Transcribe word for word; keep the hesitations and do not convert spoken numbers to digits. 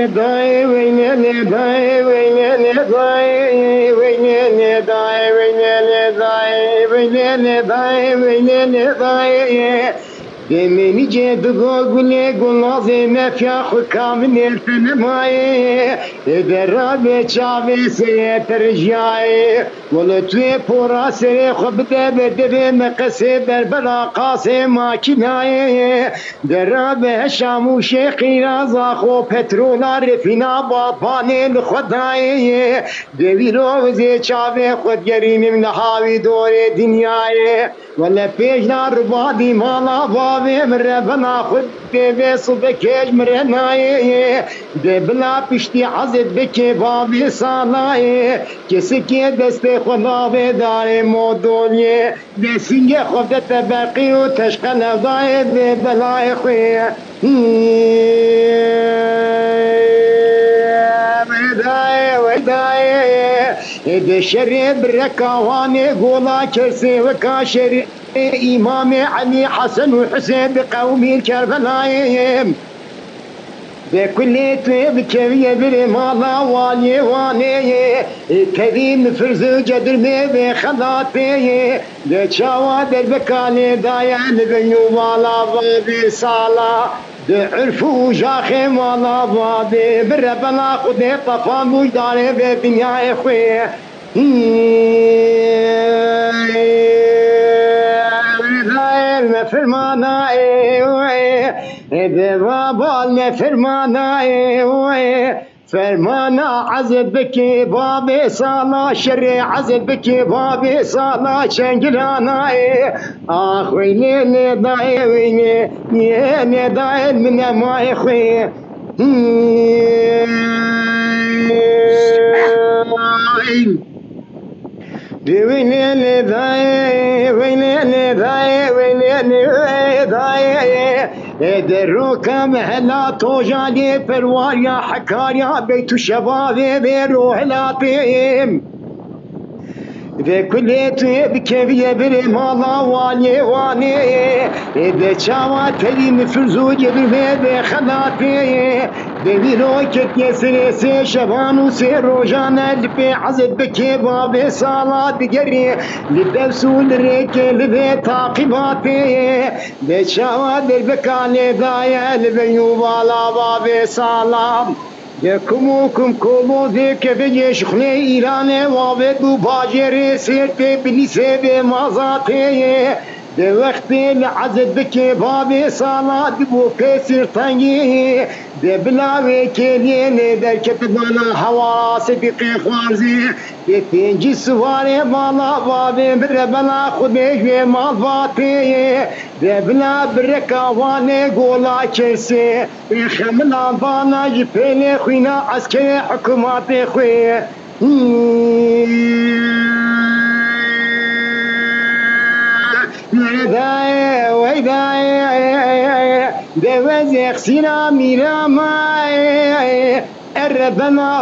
Dayê weynenê, dayê weynenê, dayê weynenê, dayê weynenê, dayê weynenê, dayê weynenê, dayê. Demênî cê digo gulê gulnazê, mefya xwe ka min ê te nemayê. Ê dera bê çavê seyê te rijiyayê. Wele tu yê pora serê xwe bide berdevê meqesê berbera qasê makînayê. Dera be şamûşê qîraza xwe petrola refîna balpanê li xwe dayê. De wîro wizê çavê xwe digerînim niha wî dorê dinyayê. Wele pêjna ribadî mala bavê min re bena xwe dê vê sibekê ji min re nayê. De bila piştî ezet bikê bavê salayê. Kesekê destê xwe navê darê modoliyê. De singê xwe de te berqî û teşqe lewdayê vê belayê xwe. Wedayê, wedayê. De şerê bireka wanê gola kersê weka şerê Îmamê Elî, Hesen û Husên bi qewmî Kerbelayê. De kulê tu yê bikeviye birê mala waliyê wanê yê. Ê tevî mifirz û cedirmê vê xelatê yê. De çawa derbeka lê daye li bin û vala vavê sala. De urf û jaxê mala vavê. Bire bela xudê tefan mûjdarê vê dinyayê xwê. Dayê me fermana ê wê, deva bal me fermana ê wê. Fermana ezet bikê bavê sala şerê ezet bikê bavê sala çengilana ê. Ax weynê nê dayê weynê, nê nê dayê min emayê xwê. Dê weynê nê dayê, weynê nê dayê, weynê nê dayê. Ê de roka me hela toja lê perwariya hekariya beyt û şevavê vê rohelatê. Vê kulê tu yê bikeviye birê mala waliyê wanê. Ê de çawa tevî nifirz û cebir vê vê xelatê. De vîro ketiye serê sê şevan û sê rojan e li pê ezet bikê bavê sala digerî. Li dews û li rêkê li vê taqîbatê. De çawa derbeka lê daye li vê û vala bavê sala. De kum û kum kolozê kevecê şixulê Îranê wavêt û bajêrê Sêrtê binîsê vê mazatê ye. De wextê li ezet bikê bavê sala dibo pê sêrtengê ye. De bila wê kêliyê lê derkete bala hewara Sedîqê Xwarzê. De pêncî siwarê mala bavê bire bela xudê ji wê malbatê ye. De bila bireka wanê gola kesê. Ê xemilan bana ji pêlê xwîna eskerê hikûmatê xwe. Weydayê, weydayê, de wezê xsîna mîra mayê, erebena